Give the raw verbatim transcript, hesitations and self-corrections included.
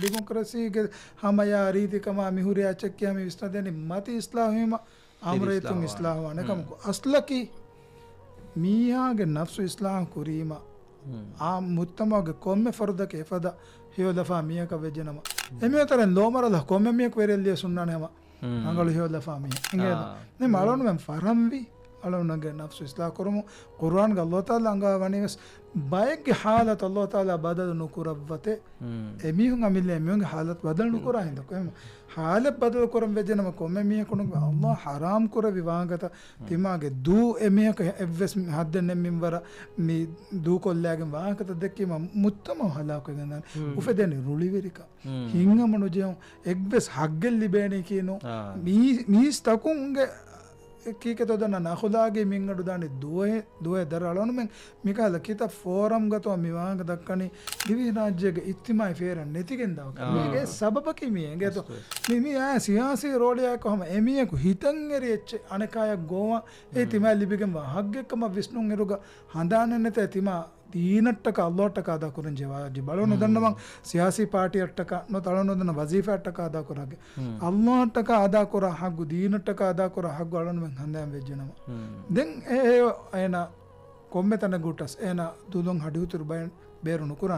ޑިމޮކްރަސީގެ ހަމަޔާ ރީތިކަމާ މިހުރި އެއްޗެއް ކިޔާ މި ވިސްނަދޭނީ މަތި އިސްލާހުވީމަ އާންމު ރައްޔިތުން އިސްލާހުވާނެ ކަމަކު. އަސްލަކީ މީހާގެ ނަފްސު އިސްލާހު ކުރީމަ އާ މުޖްތަމަޢުގެ ކޮންމެ ފަރުދަކަށް އެފަދަ ހެޔޮލަފާ މީހަކަށް ވެއްޖެނަމަ، އެމީހުން ތަރެން ލޯމަރަލަ ކޮންމެ މީހަކު ވެރިއެއް ލިޔަސް ހުންނާނެ ހަމަ ރަނގަޅު ހެޔޮލަފާ މީހެއް. އިނގޭތަ؟ ދެން އަޅުގަނޑުމެން ފަރަންވީ އަޅުގަނޑުގެ ނަފްސު އިސްލާހު ކުރުމުން. ޤުރުއާންގަ ﷲ ތަޢާލާ އަންގާ ވަނީވެސް ބައެއްގެ ޙާލަތު ﷲ ތަޢާލާ ބަދަލު ނުކުރައްވަތޭ. އެމީހުން އަމިއްލަ އެމީހުންގެ ޙާލަތު ބަދަލު ނުކުރާ ހިނދަކު. އެހެން ޙާލަތު ބަދަލު ކުރަން ވެއްޖެނަމަ ކޮންމެ މީހަކު ނުކު ﷲ ޙަރާމް ކުރެއްވި ވާހަކަތައް ތިމާގެ ދޫ އެމީހަކަށް އެއްވެސް ޙައްދެއް ނެތް މިންވަރަށް މި ދޫކޮށްލާގެން ވާހަކަތައް ދެއްކީމަ މުޖްތަމަޢު ހަލާކުވެގެން ދާނެ. އުފެދޭނެ ރުޅިވެރިކަން. ހިތްހަމަނުޖެހުން އެއްވެސް ޙައްޤެއް ލިބޭނީކީ ނޫން. މީ-، މީސްތަކުންގެ ކީކޭތޯ ދަންނަ އަޚުލާގީ މިންގަނޑު ދާނީ ދުވަހެއް، ދުވަހެއް ދަރަ އަޅުގަނޑުމެން މިކަހަލަ ކިތައް ފޯރަމްގަތޯ މި ވާހަކަ ދައްކަނީ ދިވެހިރާއްޖޭގެ އިޖްތިމާޢީ ފޭރަށް ނެތިގެން ދާ ވަކި. މީގެ ސަބަބަކީ މި އެނގޭތޯ. މި، މި އާ ސިޔާސީ ރޯޅިއާއެކު ހަމަ އެމީހަކު ހިތަށް އެރި އެއްޗެއް އަނެކާޔަށް ގޮވާ އެ ތިމާ ލިބިގެންވާ ޙައްޤެއްކަމަށް ވިސްނުން އިރުގަ ހަނދާނެއް ނެތޭ ތިމާ ދީނަށްޓަކާ ﷲއަށްޓަކާ އަދާކުރަން ޖެވާ ޖެ. ބަޅު ނުދަންނަވަން ސިޔާސީ ޕާޓީއަށްޓަކާ ނު ތަޅު ނުދަންނަ ވަޒީފާއަށްޓަކާ އަދާކުރާގެ. ﷲއަށްޓަކާ އަދާކުރާ ޙައްޤު، ދީނަށްޓަކާ އަދާކުރާ ޙައްޤު އަޅުންމެން ހަނދާން ވެއްޖެނަމަ. ދެން އެ، އޭ، އޭނާ ކޮންމެ ތަނެއް ގުއްޓަސް އޭނާ ދުލުން ހަޑިހުތުރު ބައެއް ބޭރު ނުކުރާނެ.